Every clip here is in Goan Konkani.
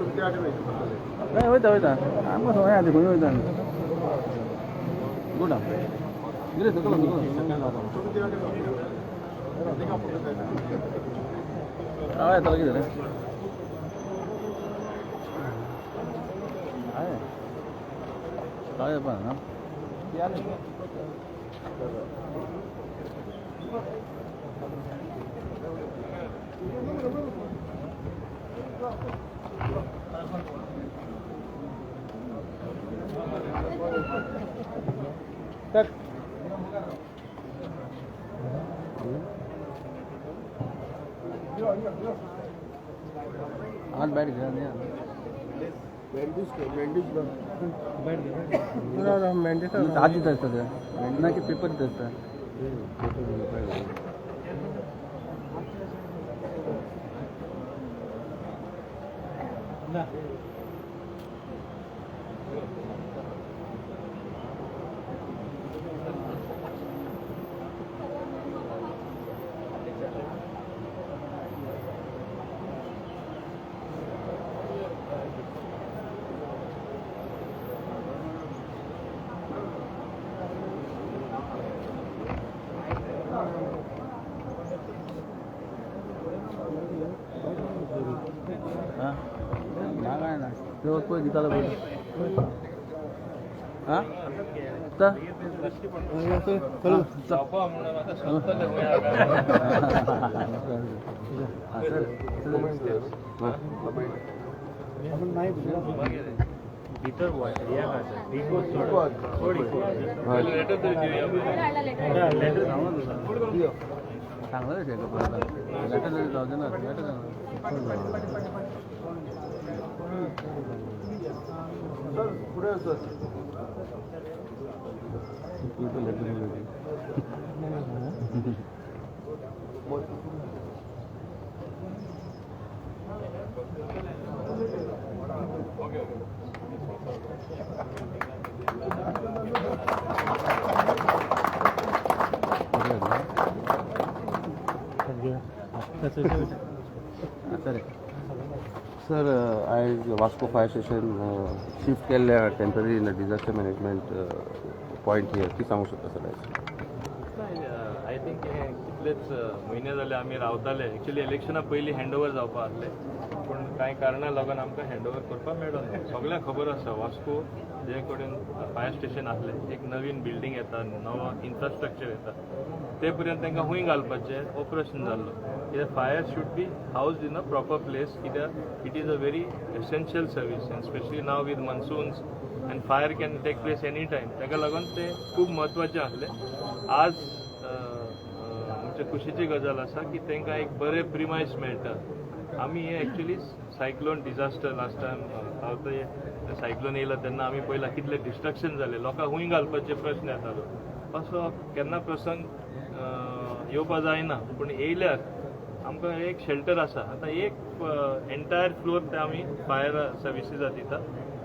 नाही, वयता वयता आमकां सवय आहा, खंय वयता. गुड. कितें सकयल सकयल. हय, येतलो. कितें रे? हय, काय येवपा ना. सर. हात भायर घेया न्ही. हात दिता दिसता ते ना की पेपर दिता दिसता. हां, ना, काय ना, तो पळय दितालो पळय. हां, चल. जावपा म्हणून आतां सोदतले खंय. हां सर. भितर हें आसा, इको चड चड इको. लेटर तरी दिवया. लेटर. सांगलें तशें लेटर जावचें ना लेटर. सर, फुडें सर. सर. सर, आयज वास्को फायर स्टेशन शिफ्ट केल्ले temporary in disaster management point here. कितें सांगूंक सोदता सर आयज? I think हे कितलेच म्हयने जाले आमी रावताले. एक्चुली इलेक्शना पयलीं हँड ओवर जावपा आसलें, पूण कांय कारणां लागून आमकां हँड ओवर करपाक मेळना. सगळ्यांक खबर आसा, वास्को जे कडेन फायर स्टेशन आसलें, एक नवीन बिल्डींग येता, नवो इन्फ्रास्ट्रक्चर येता, ते पर्यंत तांकां खंय घालपाचें हो प्रश्न जाल्लो. कित्याक fire should be housed in a proper place, कित्याक it is a very essential service and specially now with monsoons and fire can take place any time. ताका लागून ते खूब म्हत्वाचें आसलें. आज आमच्या खुशीची गजाल आसा की तांकां एक बरें प्रिमायस मेळटा. आमी हे actually cyclone disaster last time cyclone येयला तेन्ना आमी पळयलां कितलें डिस्ट्रक्शन जालें, लोकांक खंय घालपाचे प्रश्न येतालो. असो केन्ना प्रसंग येवपा जायना, पूण येयल्यार आमकां एक शेल्टर आसा. आतां एक एंटायर फ्लोर ते आमी फायर सर्विसीसा दिता,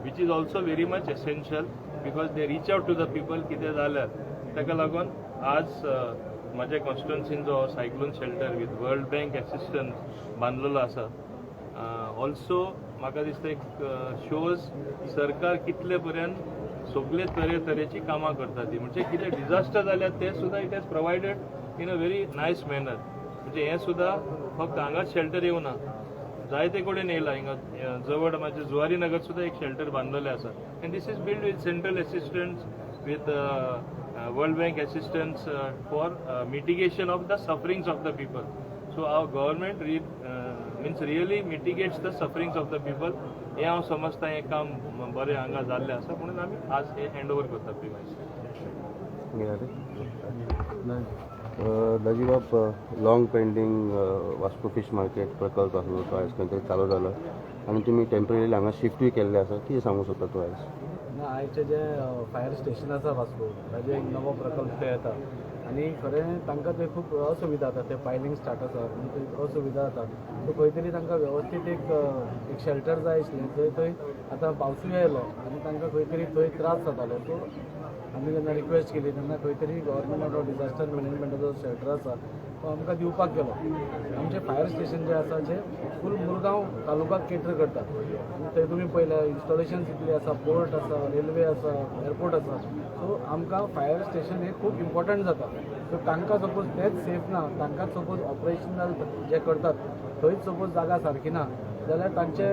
which is also very much essential because they reach out to the people कितें जाल्यार. ताका लागून आज म्हाज्या कॉन्स्टिट्युन्सीन जो cyclone shelter with World Bank assistance बांदलेलो आसा, ऑल्सो म्हाका दिसता एक शोज सरकार कितले पर्यंत सगळे तरे तरेची कामां करता ती. म्हणजे कितें डिझास्टर जाल्यार ते सुद्दां it has provided in a very nice manner. म्हणजे हें सुद्दां फक्त हांगाच शेल्टर येवना, जायते कडेन येयला. हिंगा जवळ म्हाजे जुवारी नगर सुद्दां एक शेल्टर बांदलेलें आसा and this is build with central assistance, with World Bank assistance for mitigation of the sufferings of the people. So our government means really mitigates the sufferings of the people. हें हांव समजता. हें काम बरें हांगा जाल्लें आसा म्हणून आमी आज हें हँड ओवर करता प्रिमायस. दाजीबाब, long pending Vasco fish market प्रकल्प आसलो, तो आयज खंय तरी चालू जालो आनी तुमी टेंपररी हांगा शिफ्टूय केल्ले आसा. कितें सांगूंक सोदता तूं आयज? ना, आयचें जें फायर स्टेशन आसा वास्को, ताजें एक नवो प्रकल्प थंय येता आनी खरें तांकां थंय खूब असुविधा जाता. ते पायलिंग स्टार्ट आसा आनी थंय असुविधा जाता. सो खंय तरी तांकां वेवस्थीत एक एक शेल्टर जाय आशिल्लें. थंय थंय आतां पावसूय आयलो आनी तांकां खंय तरी थंय त्रास जातालो. सो आमी जेन्ना रिक्वेस्ट केली तेन्ना खंय तरी गव्हर्मेंटान डिजास्टर मॅनेजमेंटाचो शेल्टर आसा. तो आमकां दिवपाक गेलो. आमचें फायर स्टेशन जें आसा जें फूल मुरगांव तालुकाक केटर करता आनी थंय तुमी पळयल्या इन्स्टॉलेशन्स इतली आसा, पोर्ट आसा, रेल्वे आसा, एअरपोर्ट आसा. सो आमकां फायर स्टेशन हें खूब इम्पॉर्टंट जाता. सो तांकां सपोज तेंच सेफ ना, तांकां सपोज ऑपरेशनल जे करतात थंयच सपोज जागा सारकी ना जाल्यार तांचें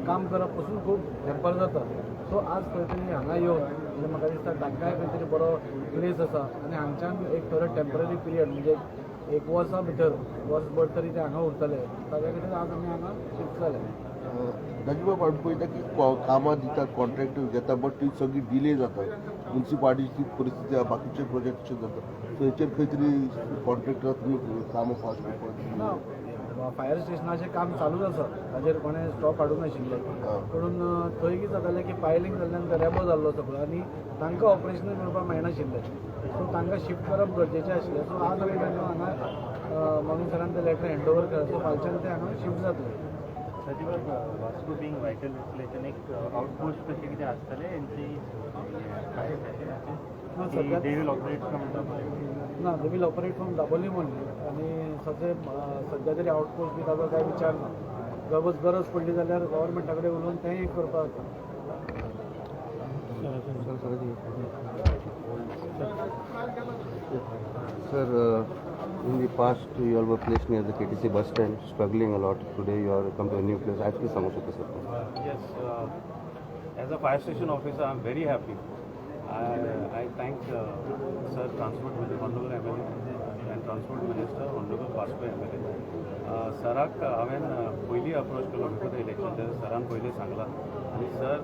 काम करप पसून खूब हॅम्पर जाता. सो आज खंय तरी हांगा येवन म्हणजे म्हाका दिसता तांकांय खंय तरी बरो प्लेस आसा आनी हांगच्यान एक थोडो टेम्पररी पिरियड म्हणजे एक वर्सा भितर वर्सभर तरी ते हांगा उरतले, ताज्या खातीर आज आमी हांगा शिफ्ट जाले. दाजीबाब, आमी पळयता की कामां दितात, कॉन्ट्रॅक्ट घेता, बट ती सगळी डिले जाता. म्युन्सिपालिटीची परिस्थिती आहा, बाकीचे प्रोजेक्ट जाता. सो हेचेर खंय तरी कॉन्ट्रॅक्टर तुमी कामां फास्ट करपाक ना, फायर स्टेशनाचें काम चालूच आसा, ताजेर कोणें स्टॉप हाडूंक नाशिल्लें. पूण थंय कितें जातालें की पायलींग जाल्ल्यान रेबो जाल्लो सगळो आनी तांकां ऑपरेशनल करपाक मेळनाशिल्लें. सो तांकां शिफ्ट करप गरजेचें आशिल्लें. सो आज आमी तांकां हांगा मॉमीन सरान ते लेटर हँड ओवर केला. सो फालच्यान ते हांगा शिफ्ट जातले. सचिव, वास्को बीइंग वायटल रिलेशन एक आउटपोस्ट कशें कितें आसतलें एनसी फायर स्टेशनाचें? They will operate from Dabolim? ना, they will operate from Dabolim only. आनी सगळे सद्या तरी आउटपोस्ट बी ताजो कांय विचार ना. गरज पडली जाल्यार गव्हर्मेंटा कडेन उलोवन तेंय एक करपाक जाता. Sir, in the past you all were placed near the KTC bus stand, struggling a lot. Today you are come to a new place. आज कितें सांगू शकता sir? Yes, as a fire station officer, I am very happy. I thank Sir Transport Minister, Honorable MLA and Transport Minister, Honorable Vasco MLA. सराक हांवें पयलीं अप्रोच केलो बिफोर the election, तेन्ना सरान पयलीं सांगलां आनी सर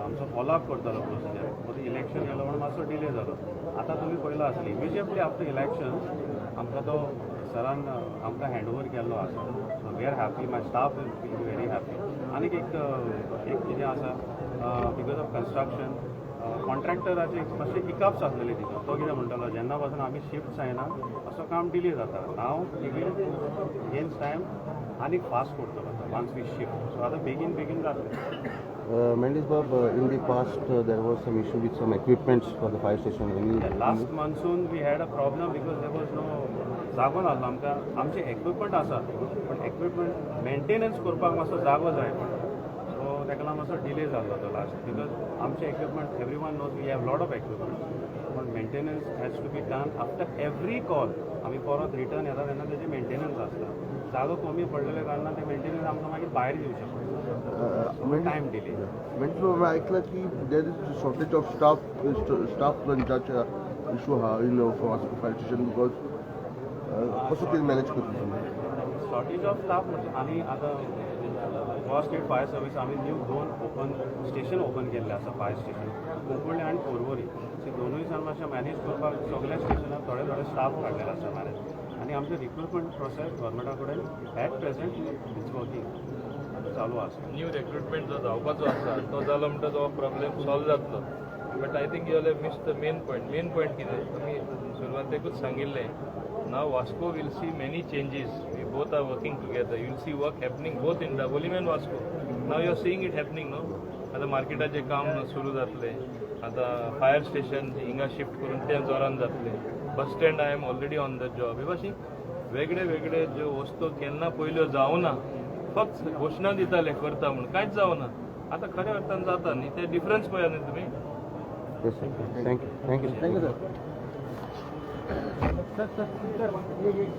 आमचो फॉलोअप करतालो प्रोसिजर. मदीं इलेक्शन गेलो म्हणून मातसो डिले जालो. आतां तुमी पळयलां आसतलें, इमिजिएटली आफ्टर इलेक्शन आमकां तो सरान आमकां हँड ओवर केल्लो आसा. So we are happy, my staff will be very happy. आनीक एक एक कितें आसा, because of construction कॉन्ट्रॅक्टराचे मातशे हिकअप्स आसलेले तितून. तो कितें म्हणटालो, जेन्ना पासून आमी शिफ्ट जायना असो काम डिले जाता. Now he will gains time आनीक फास्ट करतलो आतां वन्स we shift. सो आतां बेगीन बेगीन जातलें. Mendes Bob, in the past there was some issue with some equipments for the fire station. Any Last monsoon we had a problem because there was no जागो नासलो आमकां. आमचे एक्विपमेंट आसा पण एक्विपमेंट मेंटेनन्स करपाक मातसो जागो जाय पडटा. सो ताका लागून मातसो डिले जाल्लो तो लास्ट, because आमचे equipment, everyone knows we have lot of equipment, पण maintenance has to be done after every call. आमी परत रिटर्न येता तेन्ना तेजें मेंटेनन्स आसता. जागो कमी पडलेल्या कारणान ते मेंटेनन्स आमकां मागीर भायर दिवचें पडटा, टायम डिले. मेंढीस बाब, आयकलां की there is shortage of staff, staff क्रंचाचे issue आहा in Vasco fire station, because कसो कितें मॅनेज करता तुमी? शॉर्टेज ऑफ स्टाफ म्हणजे आनी आतां गोवा स्टेट फायर सर्वीस आमी न्यू दोन ओपन स्टेशन ओपन केल्ले आसा फायर स्टेशन, कुंकळ्ळे आनी पोरवरी. सो दोनूय सान मातशें मॅनेज करपाक सगल्या स्टेशनार थोडे थोडे स्टाफ काडलेले आसा मॅनेज. आनी आमचें रिक्रुटमेंट प्रोसेस गव्हर्मेंटा कडेन एट प्रेझेंट it's working, चालू आसा. न्यू रिक्रुटमेंट जो जावपाचो आसा तो जालो म्हणटा तो प्रॉब्लेम सॉल्व जातलो. But I think you all miss the main point. Main point कितें तुमी सुरवातेकूच सांगिल्लें. Now Vasco will see many changes. We both are working together. You will see work happening both in Dabolim and Vasco. Now you are seeing it happening, no? आतां मार्केटाचें काम सुरू जातलें, आतां फायर स्टेशन हिंगा शिफ्ट करून तें जोरान जातलें. Bus stand I am already on the job. हे भाशेन वेगळे वेगळे ज्यो वस्तू केन्ना पयल्यो जावना, फक्त घोशणा दिताले करता म्हूण, कांयच जावना. आतां खऱ्या अर्थान जाता न्ही ते डिफरन्स पळया न्ही तुमी. Yes, sir. Thank you. Thank you, sir. Thank you sir. Sir sir एक एक